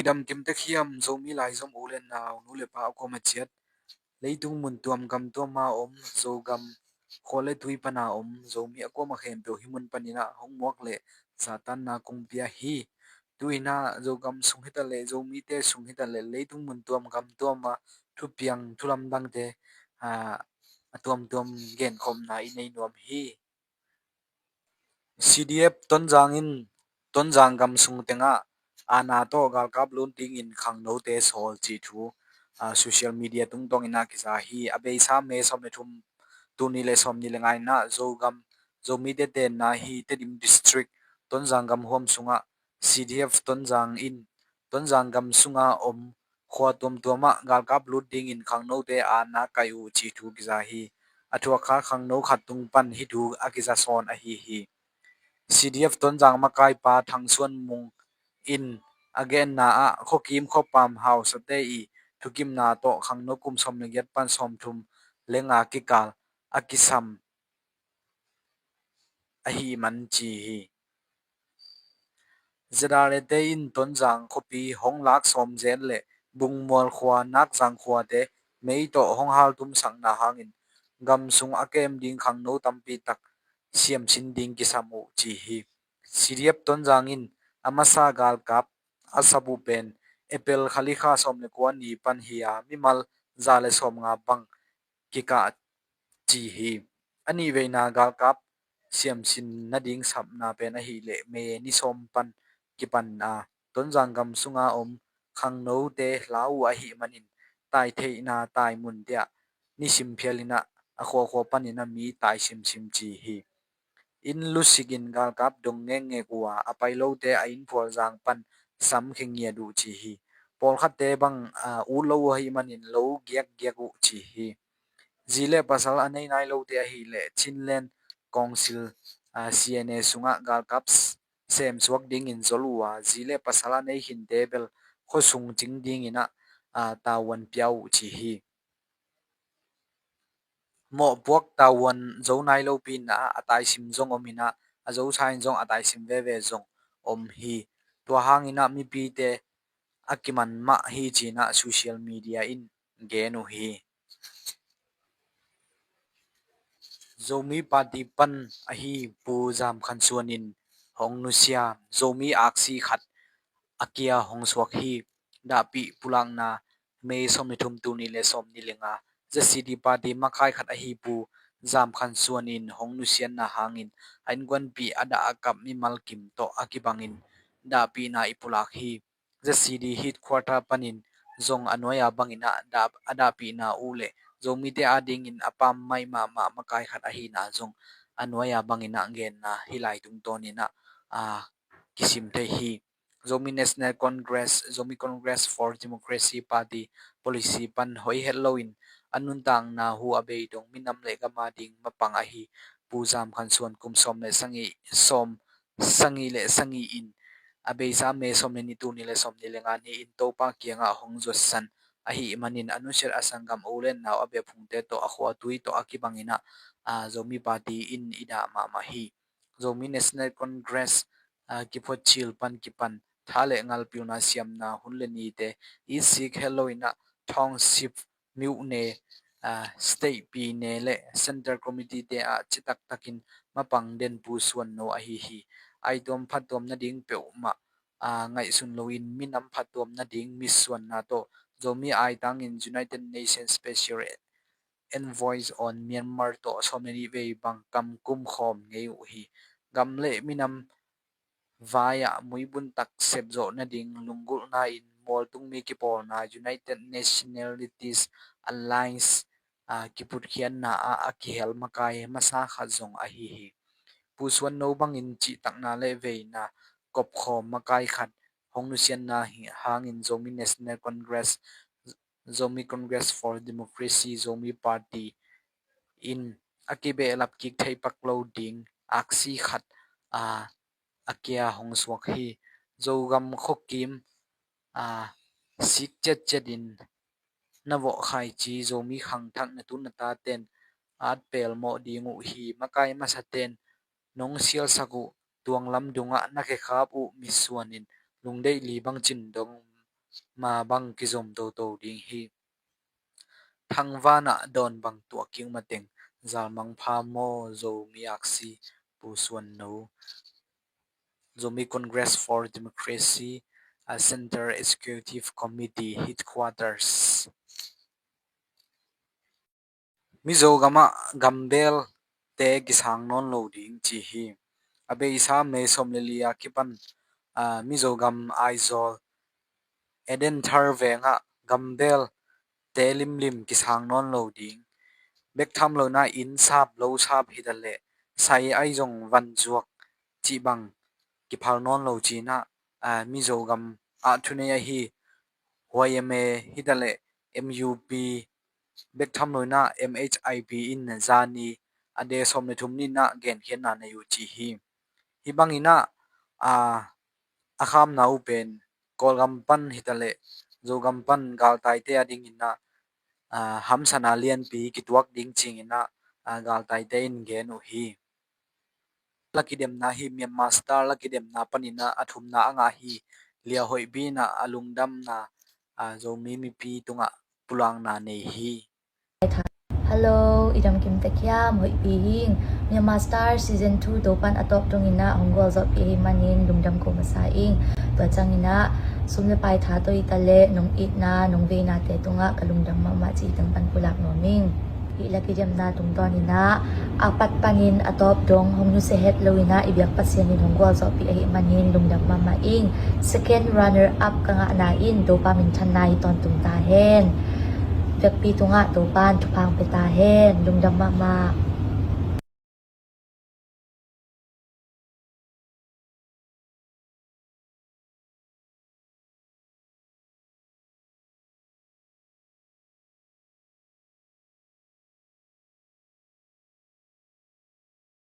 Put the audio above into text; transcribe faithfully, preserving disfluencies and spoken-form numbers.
Dam kim tek hiam Zomi laizom u le nau, nu le pa a kuamah ciat, leitung mun tuam gam tuama om, Zogam khua le tui pana om Zomi a kuamah khempeuh hih mun panin ah hong muak le zahtakna kong pia hi. Tu-in ah Zogam sung hi ta leh, Zomite sung hi ta leh, leitung mun tuam gam tuama thupiang thulamdangte, aa, a tuamtuam genkhopna i nei nuam hi. C D F Tonzang in Tonzang gam sung tengah aana tawh galkap lut dingin khangnote sawl cih thu, aa, social media tungtawnin ah kiza hi. A beisa May sawm le thum, tul nih le sawmnih le nga in ah Zogam, Zomite tenna hi Tedim District, Tonzang gam huam sungah C D F Tonzang in Tonzang gam sunga om khua tuamtuamah galkap lut dingin khangnote aana kaih uh cih thu kiza hi. A thuak kha khangno khat tung pan hih thu a kiza sawn ahi hi. C D F Tonzang makaipa Thang Suan Mung in a genna ah khuakim khuapam hausate i thukimna tawh khangno kum sawm le giat pan sawmthum le nga kikal a kisam ahih man ci hi. Z R A te in Tonzang khuapi hong lak sawm zel le Bungmual khua, Nakzang khuate mei tawh hong haltumsakna hangin gam sung a kem ding khangno tampi tak siamsin ding kisam uh ci hi. C D F Tonzang in a masa galkap a sap uh pen April kha li kha sawm le kua ni pan hi a, mimal za le sawm nga bang kikah ci hi. A nihveina galkap siamsin nading sapna pen ahih leh May ni sawm pan kipan a, Tonzang gam sunga om khangnote hla uh ahih manin taitheihna taimunte ah nisim phialin ah a khuakhua panin ah mi tai simsim ci hi. Inn lusikin galkap dong ngekngek uh a, a pai lote a inn phualzang pan sam khia ngiat uh ci hi. Pawlkhatte bang, aa, ut lo uh ahih manin lo giakgiak uh ci hi. Zi le pasal a nei nai lote ahih leh Chinland Council, aa, C N A sungah galkap s-, semsuak dingin zol uh a, zi le pasal a nei khinte bel khuasung cing dingin ah, aa, tavuan pia uh ci hi. Mawhpuak tavuan zo nai lopi in ah a taisim zong om in ah, a zosa in zong a taisim veve zong om hi. Tua hangin ah mipite a kiman mah hi ci-in ah social media in gen uh hi. Zomi Party pan ahi Pu Zam Khan Suan in hong nusia Zomi aksi khat a kia hong suak hi. Dahpih pulakna May sawm le thum, tul nih le sawmnih le nga. Z C D Party makai khat ahi Pu Zam Khan Suan in hong nusiatna hangin a innkuanpih a dah a kap mimal kim tawh a kibangin dahpihna i pulak hi. Z C D headquarter panin zong a nuai-a bangin ah dah, a dahpihna uh le Zomite adingin a pammaih mahmah makai khat ahihna zong a nuai-a bangin ah genna hih lai tungtawnin ah, aa, kisim thei hi. Zomi National Congress, Zomi Congress for Democracy Party policy pan hoih het loin a nuntakna hu a bei dong minam le gam ading mapang ahi Pu Zam Khan Suan kum sawm le sagih, sawm sagih le sagih in a beisa May sawm le nih, tul nih le sawmnih le nga ni-in Topa kiangah hong zuatsan ahih manin a nusiat a sanggam u le nau, a biaphungte tawh, a khua tui tawh a kibangin ah, aa, Zomi Party in i dah mahmah hi. Zomi National Congress, aa, kiphuat cil pan kipan tha le ngalpilna siamna hun le nite i sik het loin ah township, myone, aa, state, pyine le central committee te ah citaktakin mapang den Pu Suan No ahi hi. Aituam phattuam nading peuhmah, aa, ngaihsun loin minam phattuam nading mitsuanna tawh Zomi aitangin United Nations Special Envoy on Myanmar tawh sawm le nih vei bang kam kum khawm ngei uh hi. Gam le minam vai-ah muibun tak sepzawh nading lunggulhna in mualtung mi kipawlna United Nationalities Alliance, aa, kiputkhiatna ah a kihel makai masa khat zong ahi hi. Pu Suan No bangin cihtakna le veina kopkhawm makai khat hong nusiatna hi hangin Zomi National Congress, Zomi Congress for Democracy, Zomi Party in a kibehlap kik thei pak lo ding aksi khat, aa, a kia hong suak hi. Zogam khuakim, aa, sik ciatciat in na vawh khaici Zomi khangthak na tu na taten at pelmawh ding uh hi. Makai masaten nong sialsak uh tuanglam dungah na khekhap uh mitsuan in lungdeih li bangcin dong ma bang kizom toto ding hi. Thangvanah dawn bang tuah kik mateng, zalmang pha maw Zomi aksi Pu Suan No. Zomi Congress for Democracy, a Center Executive Committee Headquarters. Mizo gamah gambel te kisang nawn lo ding ci hi. A beisa May sawm le li a kipan, a, Mizo gam Aizawl Eden Thar vengah gambel te limlim kisang nawn lo ding. Bek tham lo inah inn sap lo sap hi ta leh sai ai zong van zuak cih bang kiphal nawn lo ci inah, a, Mizo gam ah thunei ahi Y M A hi ta leh M U P, bek tham lo inah M H I P in zani a de sawm le thum ni inah genkhiatna nei uh ci hi. Hi bang inah, a, a khamna uh pen Kawlgam pan hi ta leh Zogam pan galtaite a ding inah, a, hamsatna lianpi kituak ding cing inah, a, galtaite in gen uh hi. La kidemna hi. Myanmar Star la kidemna pan inah a thumna a ngah hi. Lia Hoih Pi inah a lungdamna, a, Zomi mipi tungah pulakna nei hi. Hello, i dam kim tek hiam? Hoih Pi hi ing. Myanmar Star Season two Topan a tawp dong inah hong gualzawhpih ahih manin lungdam ko masa ing. Tua ciang inah sum le pai tha tawh hi ta leh nong itna nong veinate tungah ka lungdam mahmah cih teng pan pulak nuam ing. Hih la kidemna tungtawn inah a pat panin a tawp dong hong nusia het lo inah i biak Pasian in hong gualzawhpih ahih manin lungdam mahmah ing. Second runner up ka ngahna in Topa minthanna hi tawntung ta hen. Vekpi tungah Topa in thupha hong pia ta hen. Lungdam mahmah.